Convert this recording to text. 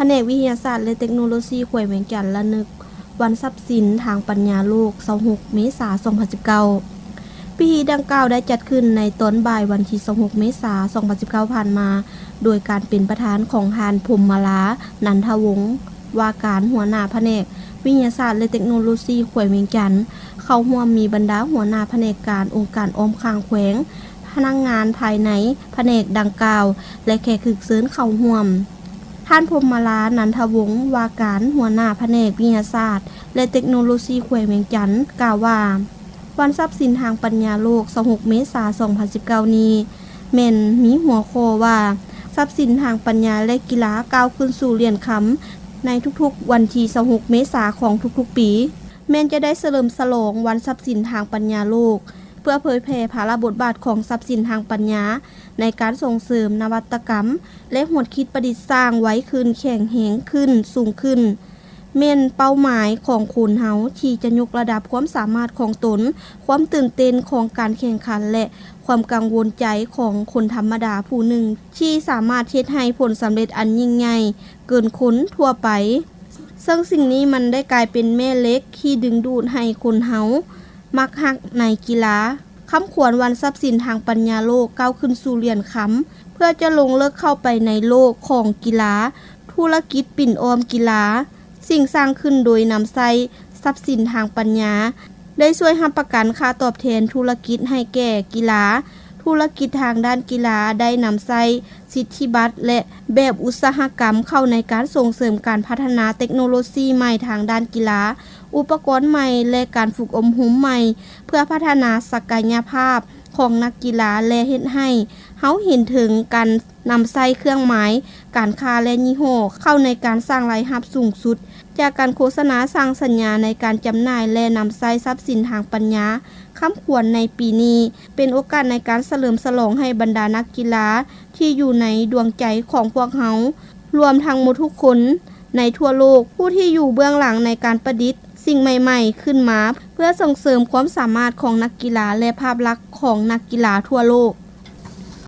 ພະແນກວິທະຍາສາດ ແລະ ເຕັກໂນໂລຊີ ແຂວງວຽງຈັນ ລະນຶກວັນຊັບສິນທາງປັນຍາໂລກ ຊາວຫົກ ເມສາ ສອງພັນສິບເກົ້າ. ພິທີດັ່ງກ່າວໄດ້ຈັດຂຶ້ນໃນຕອນບ່າຍວັນທີ ຊາວຫົກ ເມສາ ສອງພັນສິບເກົ້າ ຜ່ານມາ, ໂດຍການເປັນປະທານຂອງທ່ານ ພົມມະລາ ນັນທະວົງ ວ່າການຫົວໜ້າພະແນກວິທະຍາສາດ ແລະ ເຕັກໂນໂລຊີ ແຂວງວຽງຈັນ, ເຂົ້າຮ່ວມມີບັນດາຫົວໜ້າພະແນກການອົງການອ້ອມຂ້າງແຂວງ, ພະນັກງານພາຍໃນພະແນກດັ່ງກ່າວ ແລະ ແຂກຖືກເຊີນເຂົ້າຮ່ວມ. ທ່ານ ພົມມະລາ ນັນທະວົງ ວ່າການຫົວໜ້າພະແນກວິທະຍາສາດ ແລະ ເຕັກໂນໂລຊີ ແຂວງວຽງຈັນ ກ່າວວ່າ ວັນຊັບສິນທາງປັນຍາໂລກ ຊາວຫົກ ເມສາ ສອງພັນສິບເກົ້າ ນີ້ ແມ່ນມີຫົວຂໍ້ວ່າ ຊັບສິນທາງປັນຍາ ແລະ ກິລາ ກ້າວຂຶ້ນສູ່ຫຼຽນຄຳ ໃນທຸກໆວັນທີ ຊາວຫົກ ເມສາ ຂອງທຸກໆປີ ແມ່ນຈະໄດ້ສະເຫຼີມສະຫຼອງວັນຊັບສິນທາງປັນຍາໂລກ ເພື່ອເຜີຍແຜ່ພາລະບົດບາດຂອງຊັບສິນທາງປັນຍາ ໃນການສົ່ງເສີມນະວັດຕະກຳ ແລະ ຫວດຄິດປະດິດສ້າງໄວຂຶ້ນ, ແຂງແຮງຂຶ້ນ, ສູງຂຶ້ນ ແມ່ນເປົ້າໝາຍຂອງຄົນເຮົາທີ່ຈະຍົກລະດັບຄວາມສາມາດຂອງຕົນ, ຄວາມຕື່ນເຕັ້ນຂອງການແຂ່ງຂັນ ແລະ ຄວາມກັງວົນໃຈຂອງຄົນທຳມະດາຜູ້ໜຶ່ງ ທີ່ສາມາດເຮັດໃຫ້ຜົນສຳເລັດອັນຍິ່ງໃຫຍ່ເກີນຄົນທົ່ວໄປ. ເຊິ່ງສິ່ງນີ້ມັນໄດ້ກາຍເປັນແມ່ເຫຼັກທີ່ດຶງດູດໃຫ້ຄົນເຮົາມັກຮັກໃນກິລາ. ຄຳຂວັນວັນຊັບສິນທາງປັນຍາໂລກ ກ້າວຂຶ້ນສູ່ຫຼຽນຄຳ ເພື່ອຈະລົງເລິກເຂົ້າໄປໃນໂລກຂອງກິລາ, ທຸລະກິດປິ່ນອ້ອມກິລາ, ສິ່ງສ້າງຂຶ້ນໂດຍນຳໃຊ້ຊັບສິນທາງປັນຍາ ໄດ້ຊ່ວຍຮັບປະກັນຄ່າຕອບແທນທຸລະກິດໃຫ້ແກ່ກິລາ. ທຸລະກິດທາງດ້ານກິລາໄດ້ນຳໃຊ້ສິດທິບັດ ແລະ ແບບອຸດສາຫະກຳເຂົ້າໃນການສົ່ງເສີມການພັດທະນາເຕັກໂນໂລຊີໃໝ່ທາງດ້ານກິລາ, ອຸປະກອນໃໝ່ ແລະ ການຝຶກອົບຮົມໃໝ່ ເພື່ອພັດທະນາສັກກະຍະພາບຂອງນັກກິລາ ແລະ ເຮັດໃຫ້ເຮົາເຫັນເຖິງການ ນຳໃຊ້ເຄື່ອງໝາຍການຄ້າ ແລະ ຍີ່ຫໍ້ເຂົ້າໃນການສ້າງລາຍຮັບສູງສຸດ ຈາກການໂຄສະນາ, ສ້າງສັນຍາໃນການຈຳໜ່າຍ ແລະ ນຳໃຊ້ຊັບສິນທາງປັນຍາ. ຄຳຂວັນໃນປີນີ້ ເປັນໂອກາດໃນການສະເຫຼີມສະຫຼອງໃຫ້ບັນດານັກກິລາທີ່ຢູ່ໃນດວງໃຈຂອງພວກເຮົາ, ລວມທັງໝົດທຸກຄົນໃນທົ່ວໂລກ ຜູ້ທີ່ຢູ່ເບື້ອງຫຼັງໃນການປະດິດສິ່ງໃໝ່ໆຂຶ້ນມາ ເພື່ອສົ່ງເສີມຄວາມສາມາດຂອງນັກກິລາ ແລະ ພາບລັກຂອງນັກກິລາທົ່ວໂລກ.